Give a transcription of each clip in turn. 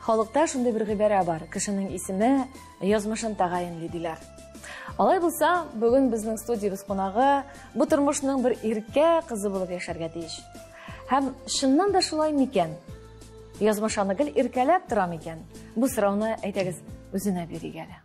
Халыкта шундый бер гыйбарә бар: кешенең исеме язмышын тәгаенли, диләр. Алай булса, бүген безнең студиябез кунагы бу тормышның бер иркә кызы булып яшәргә тиеш. Һәм чыннан да шулай микән? Язмыш аны гел иркәләп тора микән? Бу сорауны әйдәгез үзенә бирик әле.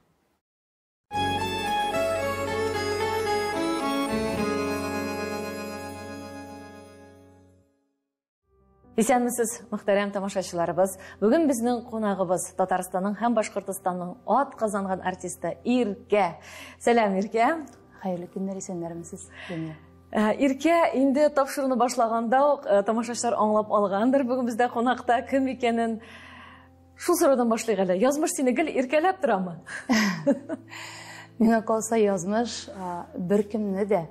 Исәнмесез, мөхтәрәм тамашачыларыбыз. Бүген безнең кунагыбыз Татарстанның һәм Башкортостанның ат казанган артисты Иркә. Сәлам, Иркә. Хәерле көннәр, исәннәрмесез, Ләмия. Иркә, инде тапшыруны башлаганда ук тамашачылар аңлап алгандыр бүген бездә кунакта кем икәнен. Шул сораудан башлыйк әле. Язмыш сине гел иркәләп торамы? Миңа калса, язмыш беркемне дә,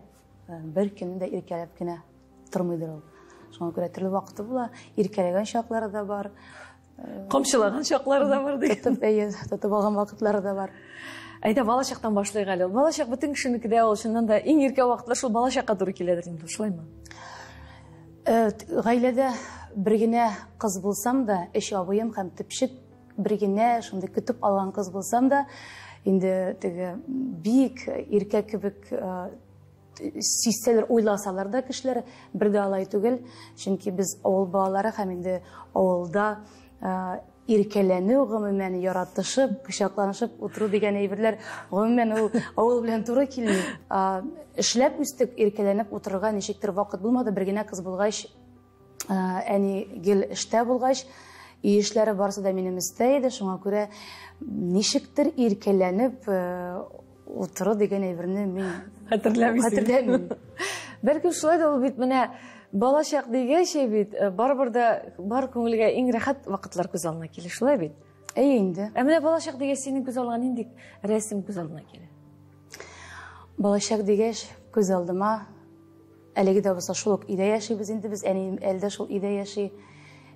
беркемне дә иркәләп кенә тормыйдыр ул. Шуңа күрә төрле вакыты була, иркәләгән чаклары да бар. Камчылаган чаклары да бар дигән. Тотып, әйе, тотып алган вакытлары да бар. Әйдә, балачактан башлыйк әле. Балачак бөтен кешенеке дә ул чыннан да иң иркә вакытлар шул балачакка туры киләдер инде, шулаймы? Гаиләдә бер генә кыз булсам да, өч абыем һәм төпчек бер генә шундый көтеп алган кыз булсам да, инде теге бик иркә кебек сизсәләр, уйласалар да кешеләр, бер дә алай түгел. Чөнки без авыл балалары һәм инде авылда иркәләнү, гомумән яратышып, кочакланышып утыру дигән әйберләр гомумән ул авыл белән туры килми. Эшләп үстек, иркәләнеп утырырга ничектер вакыт булмады. Бер генә кыз булгач, әни гел эштә булгач, өй эшләре барысы да минем өстә иде. Шуңа күрә ничектер иркәләнеп утыру дигән әйберне мин хәтерләмим. Бәлкем шулай да ул бит, менә балачак дигәч бит, барыбер дә бар күңелгә иң рәхәт вакытлар күз алдына килә, шулай бит? Әйе инде. Ә менә балачак дигәч синең күз алдыңа нинди рәсем күз алдына килә? Балачак дигәч күз алдыма әлеге дә булса шул ук өйдә яшибез инде без, әнием әле дә шул өйдә яши.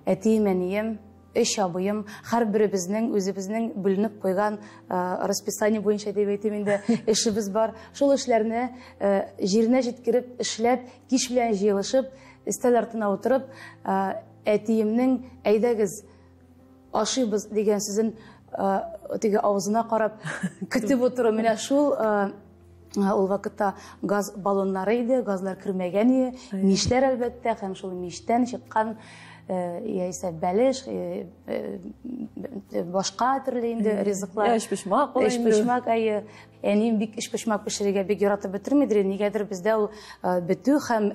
Әтием, әнием, өч абыем, һәрберебезнең үзебезнең бүленеп куйган расписание буенча дип әйтим инде, эшебез бар. Шул эшләрне җиренә җиткереп эшләп, кич белән җыелышып, өстәл артына утырып, әтиемнең әйдәгез ашыйбыз дигән сүзен теге авызына карап көтеп утыру. Менә шул ул вакытта газ баллоннары иде, газлар кермәгән иде. Мишләр әлбәттә, һәм шул миштән чыккан яисә бәлеш, башка төрле инде ризыклар. Эчпочмак. Эчпочмак, әйе. Әнием бик эчпочмак пешерергә бик яратып бетермидер, нигәдер бездә ул бетү һәм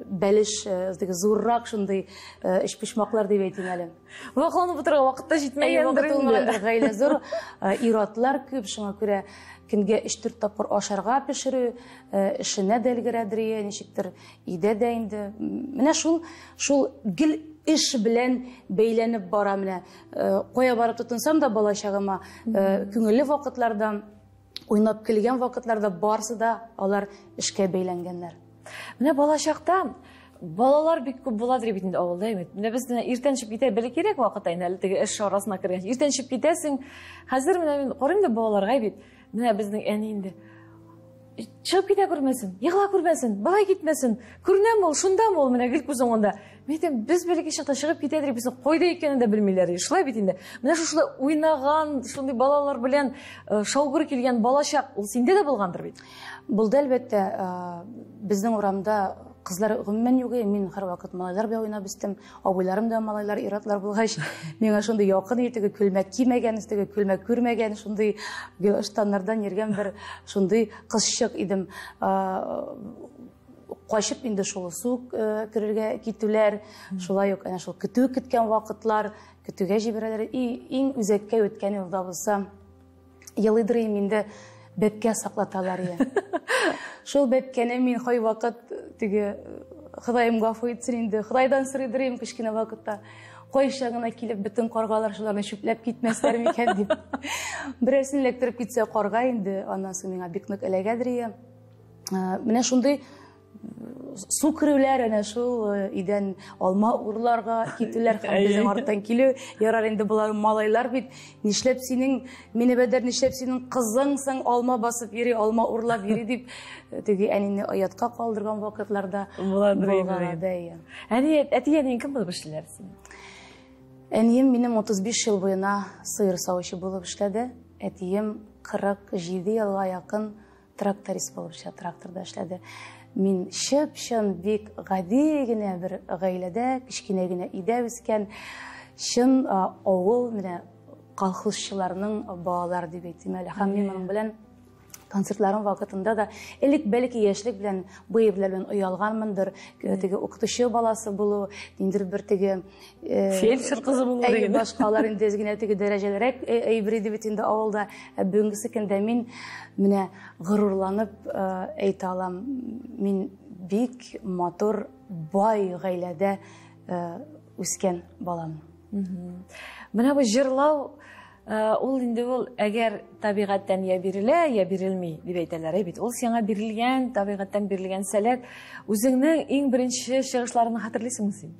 бәлеш теге зуррак шундый эчпочмаклар дип әйтим әле. Вакланып утырырга вакыт та җитмәгәндер инде. Гаилә зур, ир-атлар күп, шуңа күрә көнгә 3-4 тапкыр ашарга пешерү, эшенә дә өлгерәдер, ничектер өйдә дә инде. Менә шул, шул гел эш белән бәйләнеп бара менә. Кая барып тотынсам да балачагыма, күңелле вакытларда, уйнап килгән вакытларда барсы да алар эшкә бәйләнгәннәр. Менә балачакта балалар бик күп буладыр бит инде авылда, бит. Менә без иртән чыгып китә, бәләкәйрәк вакытта инде әле теге эш арасына кергән. Иртән чыгып китәсең. Хәзер менә мин карыйм да балаларга бит. Менә безнең әни инде чыгып китә күрмәсен, егыла күрмәсен, балай китмәсен. Күренәме ул, шундамы ул, менә гел күз уңында. Мин әйтәм, без бәләкәй чакта чыгып китәдер, безнең кайда икәнен дә белмиләр. Шулай бит инде. Менә шушылай уйнаган, шундый балалар белән шаугыр килгән балачак, ул синдә дә булгандыр бит? Булды, әлбәттә. Безнең урамда кызлар гомумән юк иде. Мин һәрвакыт малайлар белән уйнап үстем. Абыйларым да малайлар, ир-атлар булгач, миңа шундый якын иде, теге күлмәк кимәгән, теге күлмәк күрмәгән, шундый ыштаннардан йөргән бер шундый кызчык идем. Качып инде шул су керергә китүләр, шулай ук әнә шул көтү көткән вакытлар, көтүгә җибәрәләр. И иң үзәккә үткән елда булса, елыйдыр идем инде, бәбкә саклаталар иде. Шул бәбкәне мин кайвакыт теге Ходаем гафу итсен инде, Ходайдан сорыйдыр идем кечкенә вакытта. Кайчан гына килеп бөтен каргалар шуларны чүпләп китмәсләр микән дип. Берәрсен эләктереп китсә карга инде, аннан соң миңа бик нык эләгәдер иде. Менә шундый су керүләр, әнә шул өйдән алма урларга китүләр һәм безнең арттан килү. Ярар инде болар малайлар бит, нишләп синең, мине бәдәр, нишләп синең кызың соң алма басып йөри, алма урлап йөри дип, теге әнине оятка калдырган вакытларда булган. Әни, әти әниең кем булып эшлиләр синең? Әнием минем 35 ел буена сыер савучы булып эшләде. Әтием 47 елга якын тракторист булып эшләде, тракторда эшләде. Мин чып-чын бик гади генә бер гаиләдә, кечкенә генә өйдә үскән, чын авыл менә колхозчыларның балалары дип әйтим әле. Һәм мин моның белән концертларым вакытында да элек бәлки яшьлек белән бу әйберләр белән оялганмындыр, теге укытучы баласы булу, ниндидер бер теге фельдшер кызы булу дигән. Башкалар инде әз генә теге дәрәҗәлерәк әйбер иде бит инде авылда. Бүгенге көндә мин менә горурланып әйтә алам, мин бик матур, бай гаиләдә үскән балам. Менә бу җырлау ул инде ул әгәр табигатьтән я бирелә, я бирелми дип әйтәләр бит. Ул сиңа бирелгән, табигатьтән бирелгән сәләт. Үзеңнең иң беренче чыгышларыңны хәтерлисеңме син?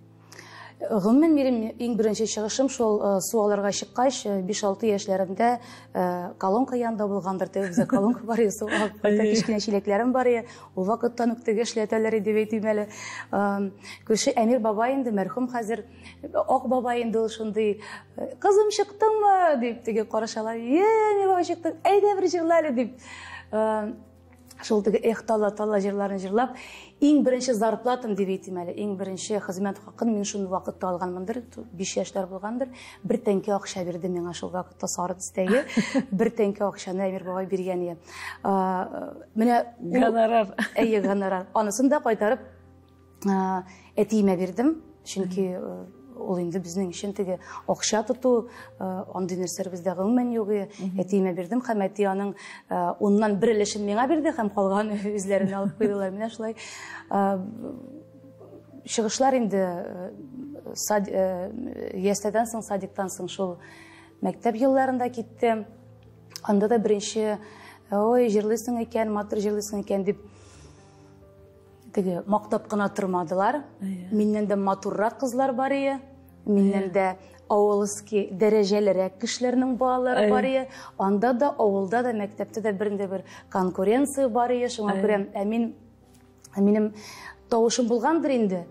Гомумән, минем иң беренче чыгышым шул су алырга чыккач, 5-6 яшьләремдә колонка янында булгандыр, теге бездә колонка бар иде, су алып кайта, кечкенә чиләкләрем бар иде. Ул вакыттан ук теге эшләтәләр иде дип әйтим әле. Күрше Әмир бабай инде, мәрхүм хәзер, Ак бабай инде ул шундый, кызым чыктыңмы дип теге карашалар. Е, Әмир бабай чыктың, әйдә бер җырла әле дип. Шул теге эх тала тала җырларын җырлап, иң беренче зарплатам дип әйтим әле, иң беренче хезмәт хакын мин шул вакытта алганмындыр, 5 яшьләр булгандыр, бер тәңкә акча бирде миңа шул вакытта, сары төстәге бер тәңкә акчаны Әмир бабай биргән иде. Менә гонорар. Әйе, гонорар. Анысын да кайтарып әтиемә бирдем, чөнки ул инде безнең өчен теге акча тоту, андый нәрсәләр бездә гомумән юк иде. Әтиемә бирдем һәм әти аның уннан бер өлешен миңа бирде һәм калган үзләренә алып куйдылар. Менә шулай чыгышлар инде яследән соң, садиктан соң шул мәктәп елларында китте. Анда да беренче, ой, җырлыйсың икән, матур җырлыйсың икән дип теге мактап кына тормадылар. Миннән дә матуррак кызлар бар иде. Миннән дә авылский дәрәҗәлерәк кешеләрнең балалары бар иде. Анда да, авылда да, мәктәптә дә бернинди бер конкуренция бар иде. Шуңа күрә минем тавышым булгандыр инде.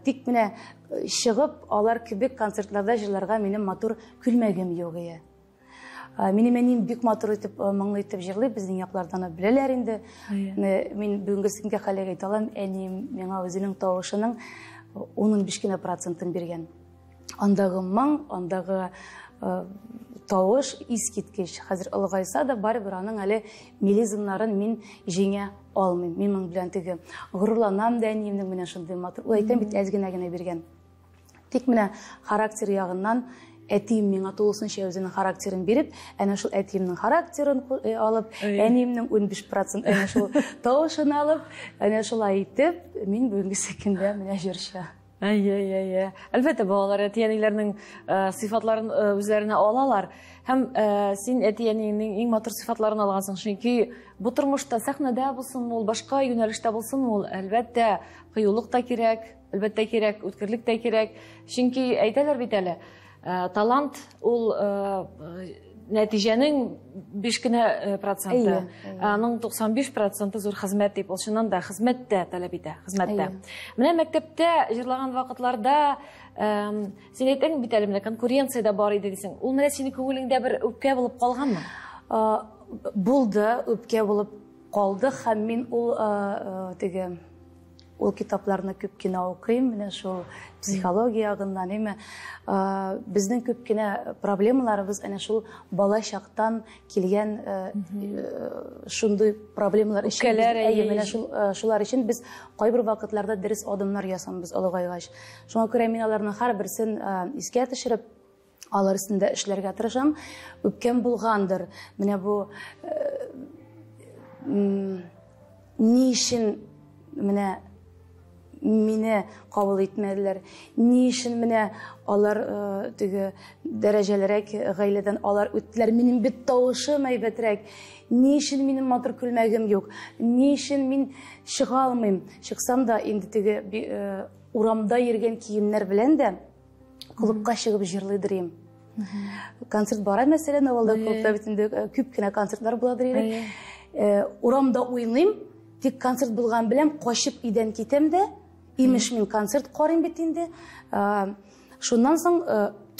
Тик менә чыгып, алар кебек концертларда җырларга минем матур күлмәгем юк иде. Минем әнием бик матур итеп, моңлы итеп җырлый, безнең яклардан беләләр инде. Мин бүгенге көнгә хәлгә әйтә алам, әнием миңа үзенең тавышының 15 кенә процентын биргән. Андагы моң, андагы тавыш искиткеч. Хәзер олыгайса да, барыбер аның әле мелизмнарын мин җиңә алмыйм. Мин моның белән теге горурланам да әниемнең менә шундый матур. Ул әйтәм бит, әз генә генә биргән. Тик менә характер ягыннан әтием миңа тулысынча үзенең характерын биреп, әнә шул әтиемнең характерын алып, әниемнең 15% әнә шул тавышын алып, әнә шулай итеп, мин бүгенге көндә менә җырчы. Әйе, әйе, әйе. Әлбәттә, балалар әти-әниләрнең сыйфатларын үзләренә алалар. Һәм син әти-әниеңнең иң матур сыйфатларын алгансың, чөнки бу тормышта сәхнәдә булсын ул, башка юнәлештә булсын ул, әлбәттә, кыюлык та кирәк, әлбәттә кирәк, үткерлек тә кирәк. Чөнки әйтәләр бит әле, талант ул нәтиҗәнең 5 кенә проценты, аның 95% зур хезмәт дип, ул чыннан да хезмәт тә таләп итә, хезмәт тә. Менә мәктәптә җырлаган вакытларда син әйтәң бит әле, менә конкуренция дә бар иде дисең. Ул менә синең күңелеңдә бер үпкә булып калганмы? Булды, үпкә булып калды һәм мин ул теге ул китапларны күп кенә укыйм, менә шул психология ягыннан, әйме, безнең күп кенә проблемаларыбыз әнә шул бала чактан килгән шундый проблемалар өчен, әйе, менә шул, шулар өчен без кайбер вакытларда дөрес адымнар ясамбыз олыгайгач. Шуңа күрә мин аларның һәрберсен искә төшереп, алар өстендә эшләргә тырышам. Үпкәм булгандыр. Менә бу ни өчен менә мине кабул итмәделәр, ни өчен менә алар теге дәрәҗәлерәк гаиләдән алар үттеләр, минем бит тавышым әйбәтрәк, ни өчен минем матур күлмәгем юк, ни өчен мин чыга алмыйм, чыксам да инде теге урамда йөргән киемнәр белән дә клубка чыгып җырлыйдыр идем. Концерт бара, мәсәлән, авылда клубта бит инде күп кенә концертлар буладыр иде. Урамда уйныйм, тик концерт булган белән качып өйдән китәм дә, имеш мин концерт карыйм бит инде. Шуннан соң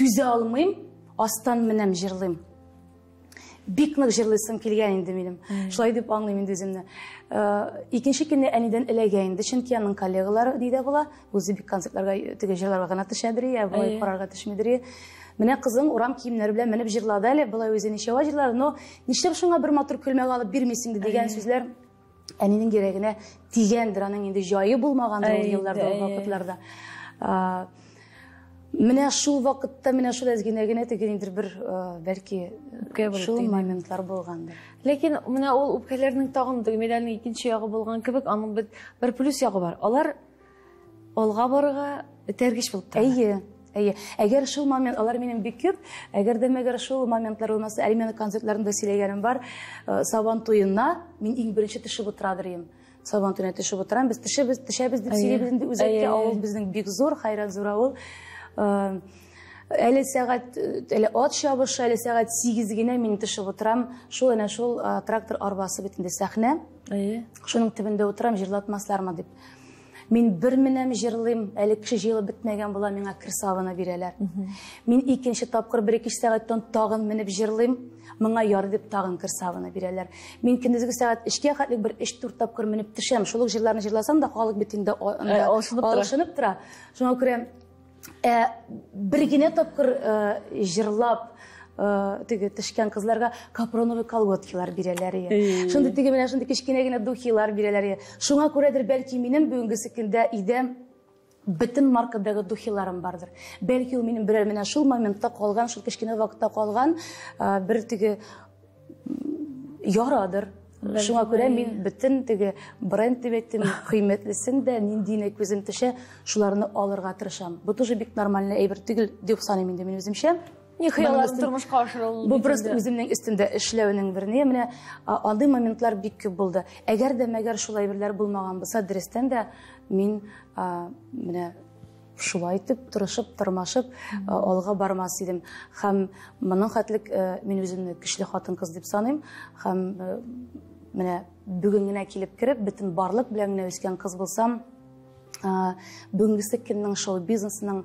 Түзә алмыйм, астан менәм, җырлыйм. Бик нык җырлыйсым килгән инде минем. Шулай дип аңлыйм инде үземне. Икенче көнне әнидән эләгә инде, чөнки аның коллегалары нидә була, үзе бик концертларга теге җырларга гына төшәдер, я болай карарга төшмидер. Менә кызың урам киемнәре белән менеп җырлады әле, болай үзе ничәвә җырлады, но нишләп шуңа бер матур күлмәк алып бирмисең дигән сүзләр әнинең йөрәгенә тигәндер, аның инде җае булмагандыр ул елларда, ул вакытларда. Менә шул вакытта, менә шул әзгенә генә теге ниндидер бер, бәлки, шул моментлар булгандыр. Ләкин менә ул үпкәләрнең тагын теге медальнең икенче ягы булган кебек, аның бер плюс ягы бар. Алар алга барырга этәргеч булып тора. Әйе. Әйе. Әгәр шул момент, алар минем бик күп, әгәр дә мәгәр шул моментлар булмаса, әле мен концертларында сөйләгәнем бар, Сабан туена мин иң беренче төшеп утырадыр идем. Сабан туена төшеп утырам, без төшәбез, төшәбез дип сөйлибез инде үзәккә, авыл безнең бик зур, хәйран зур авыл. Әле сәгать, әле ат чабышы, әле сәгать 8 генә мин төшеп утырам. Шул әнә шул трактор арбасы бит инде сәхнә. Шуның төбендә утырам, җырлатмаслармы дип. Мин бер менәм җырлыйм, әле кеше җыелып бетмәгән була, миңа кер сабыны бирәләр. Мин икенче тапкыр бер-ике сәгатьтән тагын менеп җырлыйм, моңа ярый дип тагын кер сабыны бирәләр. Мин көндезге сәгать 3-кә хәтлек бер 3-4 тапкыр менеп төшәм. Шул ук җырларны җырласам да, халык бит инде алышынып тора. Шуңа күрә бер генә тапкыр җырлап теге төшкән кызларга капроновый колготкилар бирәләр. Шундый теге менә шундый кечкенә генә духилар бирәләр. Шуңа күрәдер, бәлки минем бүгенгесе көндә өйдә бөтен маркадагы духиларым бардыр. Бәлки ул минем берәр менә шул моментта калган, шул кечкенә вакытта калган бер теге ярадыр. Шуңа күрә мин бөтен теге бренд дип әйттем, кыйммәтлесен дә, ниндиенә күзем төшә, шуларны алырга тырышам. Бу тоже бик нормальный әйбер түгел дип саныйм инде мин үземчә. Ни хыяллар тормышка ашырылу. Бу просто үземнең өстемдә эшләүнең бер ни, менә андый моментлар бик күп булды. Әгәр дә мәгәр шул әйберләр булмаган булса, дөрестән дә мин менә шулай итеп тырышып, тырмашып алга бармас идем. Һәм моның хәтлек мин үземне көчле хатын-кыз дип саныйм. Һәм менә бүген генә килеп кереп, бөтен барлык белән генә үскән кыз булсам, бүгенгесе көннең шоу-бизнесының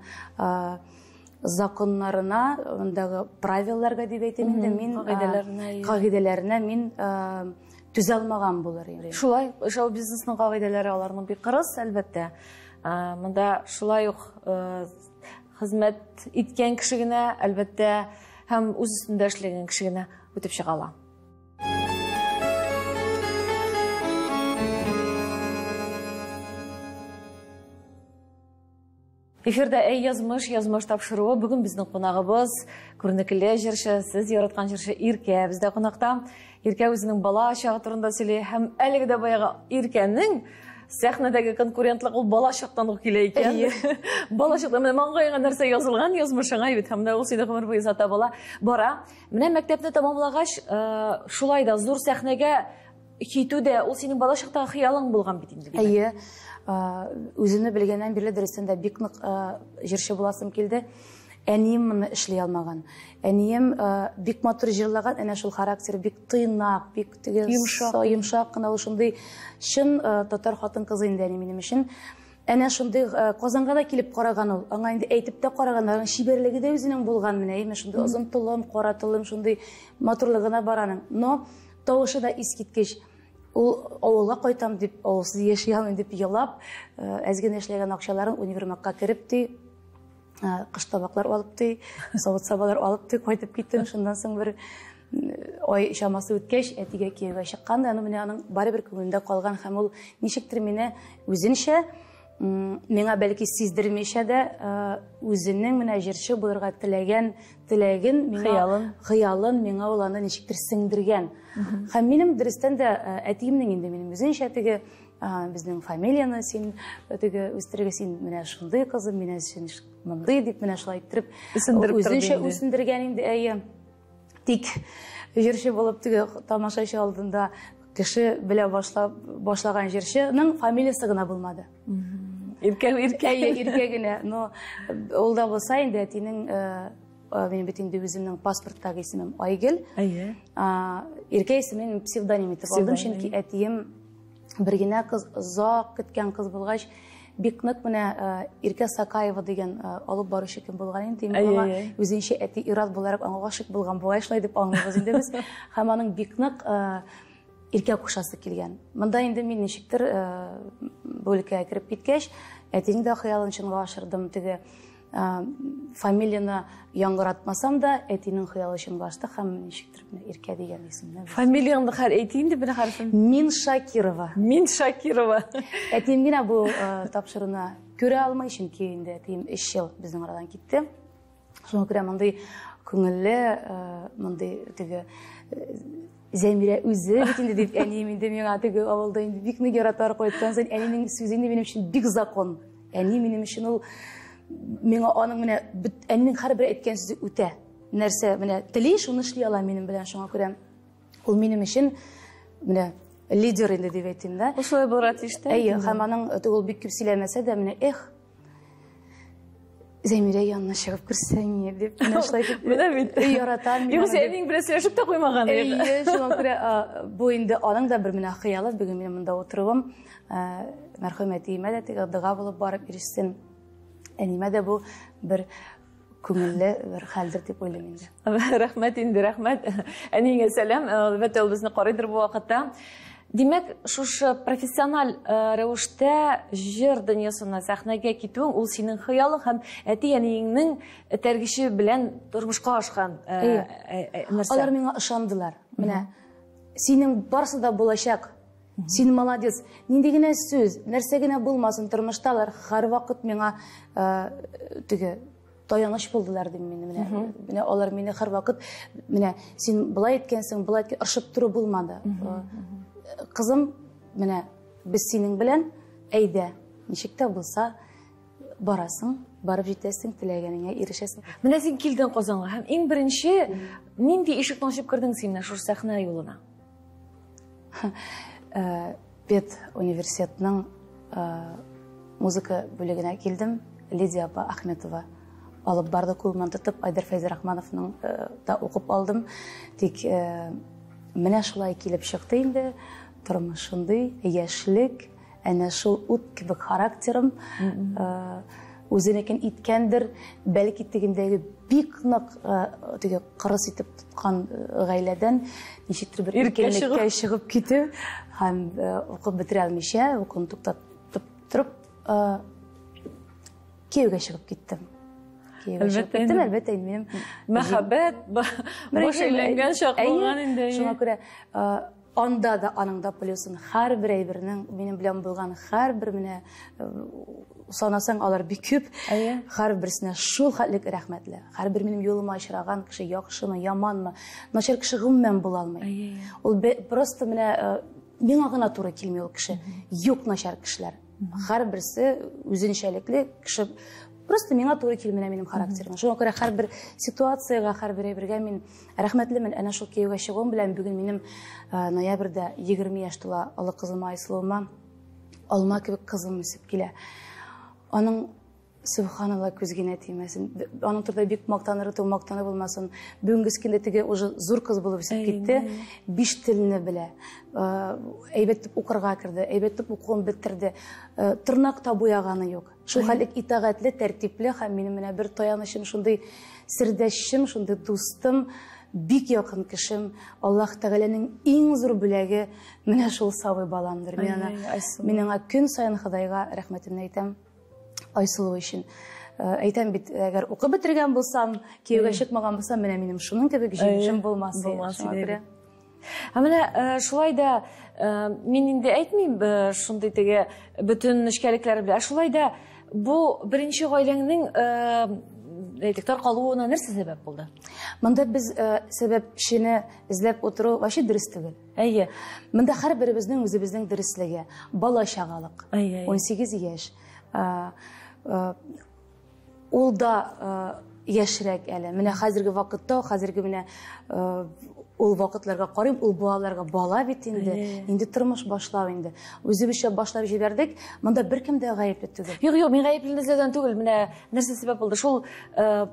законнарына, андагы правилаларга дип әйтәм инде, мин кагыйдәләренә мин түзә алмаган булыр идем. Шулай, шоу-бизнесның кагыйдәләре аларның бик кырыс, әлбәттә. Монда шулай ук хезмәт иткән кеше генә, әлбәттә, һәм үз өстендә эшләгән кеше генә үтеп чыга ала. Эфирда Әй язмыш, язмыш тапшыруы. Бүген безнең кунагыбыз күренекле җырчы, сез яраткан җырчы Иркә бездә кунакта. Иркә үзенең бала чагы турында сөйли һәм әлеге дә баягы Иркәнең сәхнәдәге конкурентлык ул бала чактан ук килә икән. Бала чакта менә маңгаеңа нәрсә язылган, язмышыңа бит, һәм дә ул сине гомер буе озата бала бара. Менә мәктәпне тәмамлагач, шулай да зур сәхнәгә китү дә ул синең бала чактагы хыялың булган бит инде. Әйе. Үземне белгәннән бирле дөрестән дә бик нык җырчы буласым килде. Әнием моны эшли алмаган. Әнием бик матур җырлаган, әнә шул характер бик тыйнак, бик теге йомшак кына, ул шундый чын татар хатын-кызы инде әни минем өчен. Әнә шундый Казанга да килеп караган ул. Аңа инде әйтеп тә караган, аның чибәрлеге дә үзенең булган менә, әйме шундый озын толым, кара толым, шундый матурлыгына бар аның. Но тавышы да искиткеч. Ул авылга кайтам дип, авылсыз яши алмыйм дип елап, әз генә эшләгән акчаларын универмагка кереп ди, кыш табаклар алып ди, савыт-сабалар алып ди, кайтып киттем. Шуннан соң бер ай чамасы үткәч, әтигә кияүгә чыккан да, менә аның барыбер күңелендә калган һәм ул ничектер мине үзенчә, миңа бәлки сиздермичә дә, үзенең менә җырчы булырга теләгән теләген, миңа хыялын миңа ул аны ничектер сеңдергән. Һәм минем дөрестән дә әтиемнең инде минем үзенчә теге безнең фамилияне син теге үстерергә, син менә шундый кызым, менә син мондый дип менә шулай иттереп үзенчә үсендергән инде, әйе. Тик җырчы булып теге тамашачы алдында кеше белә башлаган җырчының фамилиясе генә булмады. Иркә, Иркә. Әйе, Иркә генә. Но ул да булса инде әтинең, мин бит инде үземнең паспорттагы исемем Айгөл. Әйе. Иркә исемен псевдоним итеп алдым, чөнки әтием бер генә кыз, озак көткән кыз булгач, Бик нык менә Иркә Сакаева дигән алып баручы кем булган инде, миңа үзенчә әти ир-ат буларак аңа гашыйк булган бугай, шулай дип аңлыйбыз инде без. Һәм аның бик нык Иркә кушасы килгән. Монда инде мин ничектер бу өлкәгә кереп киткәч, әтинең дә хыялын чынга ашырдым. Теге фамилияне яңгыратмасам да, әтинең хыялы чынга ашты һәм ничектер менә Иркә дигән исемне. Фамилияңне хәл әйт инде бер хәрефен. Мин Шакирова. Мин Шакирова. Әтием генә бу тапшыруны күрә алмый, чөнки инде әтием 3 ел безнең арадан китте. Шуңа күрә мондый күңелле, мондый теге Зәмирә үзе бит инде дип әнием инде миңа теге авылда инде бик нык яратар кайткан соң әнинең сүзе инде минем өчен бик закон. Әни минем өчен ул миңа аның менә әнинең һәрбер әйткән сүзе үтә. Нәрсә менә тели, шуны эшли ала минем белән, шуңа күрә ул минем өчен менә лидер инде дип әйтим дә. Ул шулай булырга тиеш тә. Әйе, һәм аның ул бик күп сөйләмәсә дә менә эх Зәмирә янына чыгып керсәң дип, менә шулай дип. Менә бит. Яратам мин. Юкса әниең белән сөйләшеп тә куймаган. Әйе, шуңа күрә бу инде аның да бер менә хыялы, бүген минем монда утыруым, мәрхүм әтиемә дә теге дога булып барып ирешсен. Әниемә дә бу бер күңелле бер хәлдер дип уйлыйм инде. Рәхмәт инде, рәхмәт. Әниеңә сәлам. Әлбәттә, ул безне карыйдыр бу вакытта. Димәк, шушы профессиональ рәвештә җыр дөньясына, сәхнәгә китүең ул синең хыялың һәм әти-әниеңнең этәргече белән тормышка ашкан нәрсә. Алар миңа ышандылар. Менә синең барысы да булачак. Син молодец. Нинди генә сүз, нәрсә генә булмасын тормышта, алар һәрвакыт миңа теге таяныч булдылар дим мин. Менә, менә алар мине һәрвакыт, менә син былай әйткәнсең, былай әйткән, ышып тору булмады. Кызым, менә без синең белән, әйдә, ничек тә булса барасың, барып җитәсең, теләгәнеңә ирешәсең. Менә син килдең Казанга һәм иң беренче нинди ишекне ачып кердең син менә шушы сәхнә юлына? Пед университетның музыка бүлегенә килдем. Лидия апа Ахметова алып барды, кулымнан тотып, Айдар Фәйзрахмановның да укып алдым. Тик менә шулай килеп чыкты инде. Тормыш шундый, яшьлек, әнә шул ут кебек характерым үзенекен иткәндер, бәлки тегендәге бик нык теге кырыс итеп тоткан гаиләдән ничектер бер иркенлеккә чыгып китү һәм укып бетерә алмыйча, укуын туктатып торып, кияүгә чыгып киттем. Кияүгә чыгып киттем, әлбәттә, минем мәхәббәт баш әйләнгән чак булган инде. Шуңа күрә анда да аның да плюсын һәрбер әйбернең минем белән булган һәрбер менә санасаң алар бик күп. Һәрберсенә шул хәтлек рәхмәтле. Һәрбер минем юлыма очраган кеше яхшымы, яманмы, начар кеше гомумән була алмый. Ул просто менә миңа гына туры килми ул кеше. Юк начар кешеләр. Һәрберсе үзенчәлекле кеше. Просто миңа туры килми минем характерыма. Шуңа күрә һәрбер ситуациягә, һәрбер әйбергә мин рәхмәтлемен. Әнә шул кияүгә чыгуым белән бүген минем ноябрьдә 20 яшь тула олы кызым Айсылуыма алма кебек кызым үсеп килә. Аның, субханалла, күз генә тимәсен. Аның турында бик мактаныр, мактаны булмасын. Бүгенге көндә теге уже зур кыз булып үсеп китте. 5 телне белә. Әйбәт дип укырга керде, әйбәт дип укуын бетерде. Тырнак та буяганы юк. Шул хәллек итагатьле, тәртипле һәм минем менә бер таянычым, шундый сердәшчем, шундый дустым, бик якын кешем. Аллаһ Тәгаләнең иң зур бүләге менә шул сабый баламдыр. Мин аңа көн саен Ходайга рәхмәтемне әйтәм. Айсылу өчен. Әйтәм бит, әгәр укып бетергән булсам, кияүгә чыкмаган булсам, менә минем шуның кебек җимешем булмас иде. Ә менә шулай да мин инде әйтмим шундый теге бөтен нечкәлекләре белән. Шулай да бу беренче гаиләңнең әйтик таркалуына нәрсә сәбәп булды? Монда без сәбәпчене эзләп утыру вообще дөрес түгел. Әйе. Монда һәрберебезнең үзебезнең дөреслеге, бала чагалык. 18 яшь. Ул да яшьрәк әле. Менә хәзерге вакытта, хәзерге менә Ул вакытларга карыйм, ул балаларга бала бит инде, инде тормыш башлау инде. Үзебезчә башлап җибәрдек, монда беркем дә гаепле түгел. Юк, юк, мин гаепле эзләүдән түгел, менә нәрсә сәбәп булды? Шул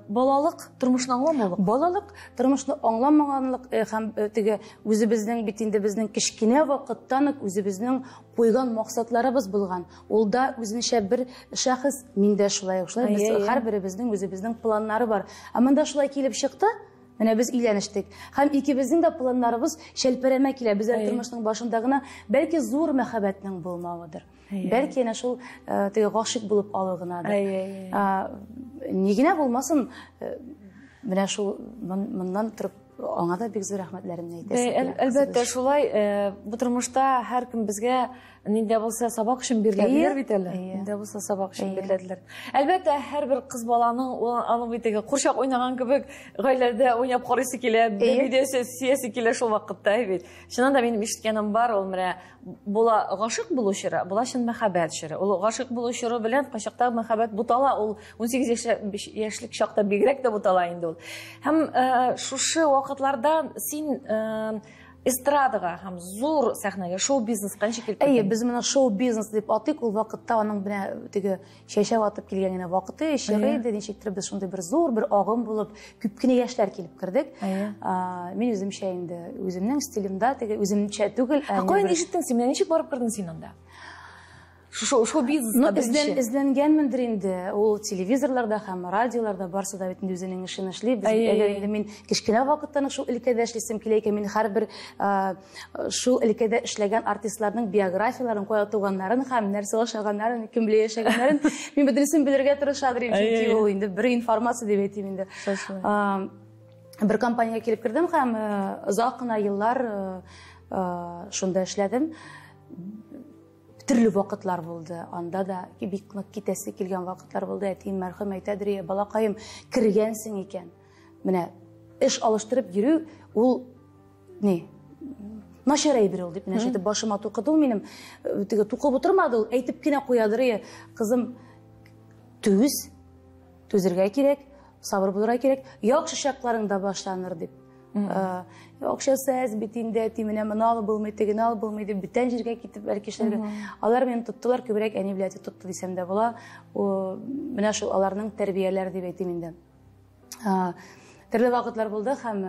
балалык, тормышны аңламаулык. Балалык, тормышны аңламаганлык һәм теге үзебезнең бит инде безнең кечкенә вакыттан ук үзебезнең куйган максатларыбыз булган. Ул да үзенчә бер шәхес, мин дә шулай ук. Шулай без һәрберебезнең үзебезнең планнары бар. Ә монда шулай килеп чыкты. Менә без өйләнештек. Һәм икебезнең дә планнарыбыз шәлперәмә килә. Без әле тормышның башында гына, бәлки зур мәхәббәтнең булмавыдыр. Бәлки әнә шул теге гашыйк булып алу гынадыр. Ни генә булмасын, менә шул моннан торып аңа да бик зур рәхмәтләремне әйтәсем килә. Әлбәттә, шулай, бу тормышта һәркем безгә нинди булса сабак өчен биреләделәр бит әле. Нинди булса сабак өчен биреләделәр. Әлбәттә, һәрбер кыз баланың аның бит теге курчак уйнаган кебек гаиләдә уйнап карыйсы килә, бәбидәсе сөясе килә шул вакытта бит. Чыннан да минем ишеткәнем бар, ул менә була гашык булу чоры, була чын мәхәббәт чоры. Ул гашык булу чоры белән кайчакта мәхәббәт бутала, ул 18 яшьлек чакта бигрәк тә бутала инде ул. Һәм шушы вакытларда син эстрадага һәм зур сәхнәгә, шоу-бизнеска ничек килеп Әйе, без моны шоу-бизнес дип атыйк, ул вакытта аның менә теге чәчәк атып килгән генә вакыты, чоры иде, ничектер без шундый бер зур бер агым булып, күп кенә яшьләр килеп кердек. Мин үземчә инде, үземнең стилемдә, теге үземчә түгел, ә каян ишеттең син? Менә ничек барып кердең син анда? Шоу-бизнеска беренче. Эзләнгәнмендер инде. Ул телевизорларда һәм радиоларда барсы да бит инде үзенең эшен эшли. Без әгәр инде мин кечкенә вакыттан ук шул өлкәдә эшлисем килә икән, мин һәрбер шул өлкәдә эшләгән артистларның биографияләрен, кая туганнарын һәм нәрсә ашаганнарын, кем белән яшәгәннәрен мин бөтенесен белергә тырышадыр идем, чөнки ул инде бер информация дип әйтим инде. Бер компаниягә килеп кердем һәм озак кына еллар шунда эшләдем. Төрле вакытлар булды. Анда да бик нык китәсе килгән вакытлар булды. Әтием мәрхүм әйтәдер, «Е, балакаем, кергәнсең икән. Менә эш алыштырып йөрү ул ни? Начар әйбер ул дип менә шайтып башыма тукыды ул минем. Теге тукып утырмады ул, әйтеп кенә куядыр, «Е, кызым, түз, түзергә кирәк, сабыр булырга кирәк, яхшы чакларың да башланыр дип. Акчасы әз бит инде, әти, менә моны алып булмый, тегене алып булмый дип, бүтән җиргә китеп бәлки эшләргә. Алар мине тоттылар, күбрәк әни белән әти тотты дисәм дә була. Менә шул аларның тәрбияләре дип әйтим инде. Төрле вакытлар булды һәм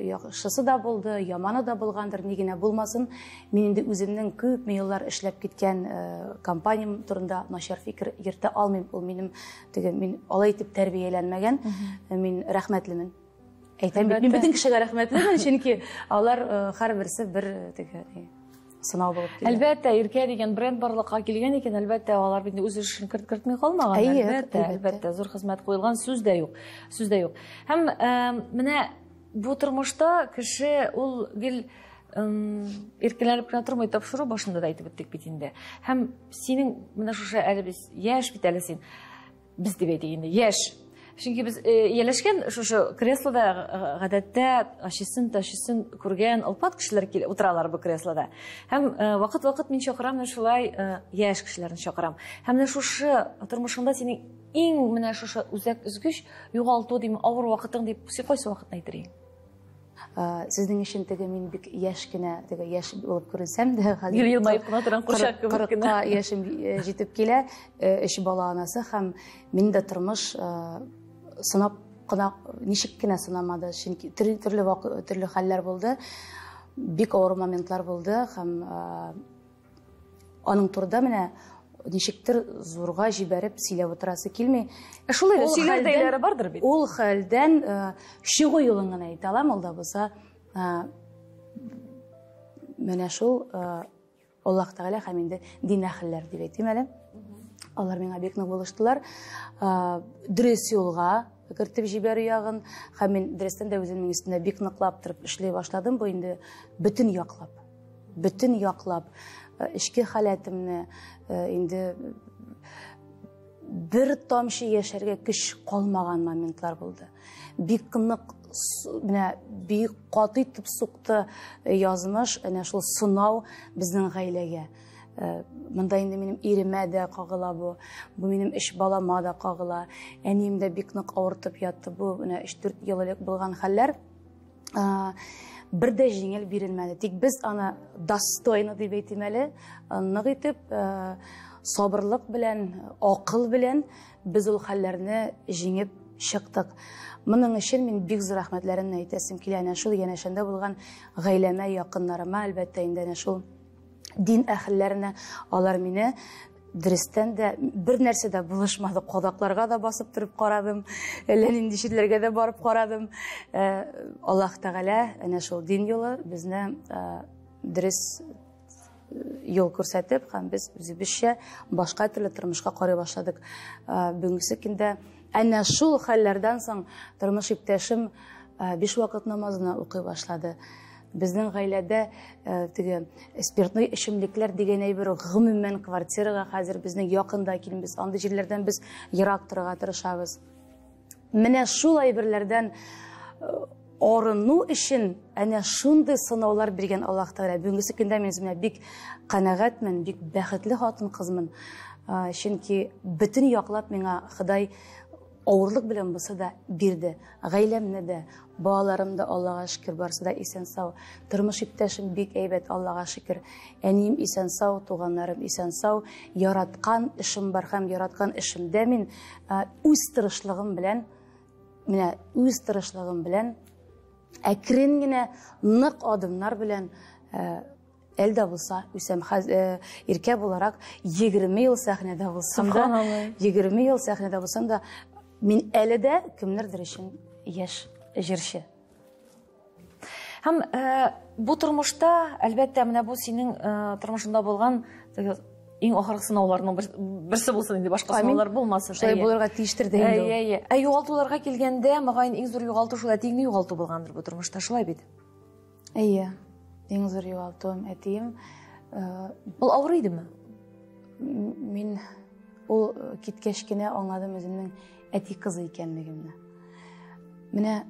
яхшысы да булды, яманы да булгандыр, ни генә булмасын. Мин инде үземнең күпме еллар эшләп киткән компаниям турында начар фикер йөртә алмыйм. Ул минем теге, мин алай итеп тәрбияләнмәгән, мин рәхмәтлемен. Әйтәм бит, мин бөтен кешегә рәхмәтлемен, чөнки алар һәрберсе бер теге сынау булып килә. Әлбәттә, Иркә дигән бренд барлыкка килгән икән, әлбәттә, алар бит үз эшен кертми калмаган. Әлбәттә, әлбәттә, зур хезмәт куелган, сүз дә юк. Сүз дә юк. Һәм менә бу тормышта кеше ул гел иркенләнеп кенә тормый, тапшыру башында да әйтеп үттек бит инде. Һәм синең менә шушы әле без яшь бит әле син. Без дип әйтик инде, яшь. Чөнки без ияләшкән шушы креслода гадәттә ачысын, ташысын күргән олпат кешеләр килеп утыралар бу креслода. Һәм вакыт-вакыт мин чакырам, менә шулай яшь кешеләрне чакырам. Һәм менә шушы тормышыңда синең иң менә шушы үзәк өзгеч югалту дим, авыр вакытың дип, син кайсы вакытны әйтер идең? Сезнең өчен теге мин бик яшь кенә, теге яшь булып күренсәм дә, хәзер Гел елмаеп кына торган курчак кебек кенә. кырыкка яшем җитеп килә, өч бала анасы һәм мин дә тормыш сынап кына, ничек кенә сынамады, чөнки төрле хәлләр булды, бик авыр моментлар булды һәм аның турында менә ничектер зурга җибәреп сөйләп утырасы килми. Шулай да сөйләр дәйләре бардыр бит. Ул хәлдән чыгу юлын гына әйтә алам, ул да булса менә шул Аллаһ Тәгалә һәм инде дин әһелләре дип әйтим әле. Алар миңа бик нык булыштылар. Дөрес юлга кертеп җибәрү ягын һәм мин дөрестән дә үземнең өстендә бик ныклап торып эшли башладым. Бу инде бөтен яклап. Бөтен яклап эчке халәтемне инде бер тамчы яшәргә көч калмаган моментлар булды. Бик нык, менә бик каты итеп сукты язмыш, әнә шул сынау безнең гаиләгә. Монда инде минем иремә дә кагыла бу, бу минем өч балама да кагыла. Әнием дә бик нык авыртып ятты. Бу менә өч-дүрт ел элек булган хәлләр. Бер дә җиңел бирелмәде. Тик без аны достойно дип әйтим әле, нык итеп, сабырлык белән, акыл белән без ул хәлләрне җиңеп чыктык. Моның өчен мин бик зур рәхмәтләремне әйтәсем килә. Әнә шул янәшәмдә булган гаиләмә, якыннарыма, әлбәттә, инде әнә шул дин әһелләренә, алар мине дөрестән дә бер нәрсә дә булышмады. Кадакларга да басып торып карадым, әллә нинди җирләргә дә барып карадым. Аллаһ Тәгалә әнә шул дин юлы безне дөрес юл күрсәтеп, һәм без үзебезчә башка төрле тормышка карый башладык. Бүгенге көндә әнә шул хәлләрдән соң тормыш иптәшем 5 вакыт намазны укый башлады. Безнең гаиләдә теге спиртный эчемлекләр дигән әйбер гомумән квартирага хәзер безнең якында килмибез. Андый җирләрдән без ерак торырга тырышабыз. Менә шул әйберләрдән арыну өчен әнә шундый сынаулар биргән Аллаһ Тәгалә. Бүгенге көндә мин үземә бик канәгатьмен, бик бәхетле хатын-кызмын. Чөнки бөтен яклап миңа Ходай авырлык белән булса да бирде. Гаиләмне дә, балаларым да Аллаһка шөкер, барысы да исән-сау. Тормыш иптәшем бик әйбәт, Аллаһка шөкер. Әнием исән-сау, туганнарым исән-сау. Яраткан эшем бар һәм яраткан эшемдә мин үз тырышлыгым белән, менә үз тырышлыгым белән әкрен генә нык адымнар белән әле дә булса үсәм. Иркә буларак 20 ел сәхнәдә булсам да, 20 ел сәхнәдә булсам да, мин әле дә кемнәрдер өчен яшь җырчы. Һәм бу тормышта, әлбәттә, менә бу синең тормышыңда булган иң ахыргы сынауларның берсе булсын инде, башка сынаулар булмасын. Шулай булырга тиештер дә инде ул. Әйе, әйе. Ә югалтуларга килгәндә, мөгаен, иң зур югалту шул әтиеңне югалту булгандыр бу тормышта, шулай бит? Әйе. Иң зур югалтуым әтием. Ул авыр идеме? Мин ул киткәч кенә аңладым үземнең әти кызы икәнлегемне. Менә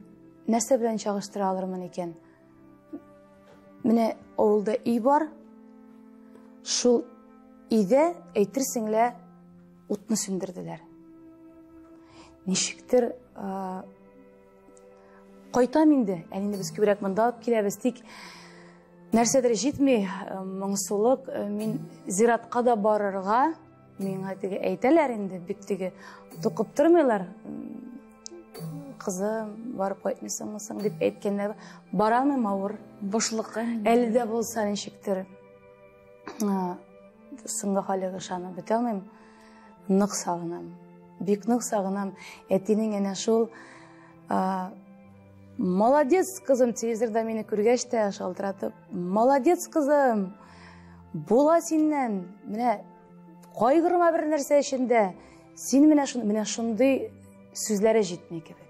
нәрсә белән чагыштыра алырмын икән? Менә авылда өй бар, шул өйдә әйтерсең лә утны сүндерделәр. Ничектер кайтам инде, әле инде без күбрәк монда алып киләбез, тик нәрсәдер җитми, моңсулык. Мин зиратка да барырга, миңа теге әйтәләр инде, бик теге тукып тормыйлар. Кызым, барып кайтмыйсыңмы соң дип әйткәннәр. Бара алмыйм, авыр. Бушлыкка. Әле дә булса ничектер соңгы хәлгә ышанып бетә алмыйм. Нык сагынам. Бик нык сагынам. Әтинең әнә шул молодец кызым, телевизорда мине күргәч тә шалтыратып, молодец кызым, була синнән, менә кайгырма бер нәрсә өчен дә, син менә менә шундый сүзләре җитми кебек.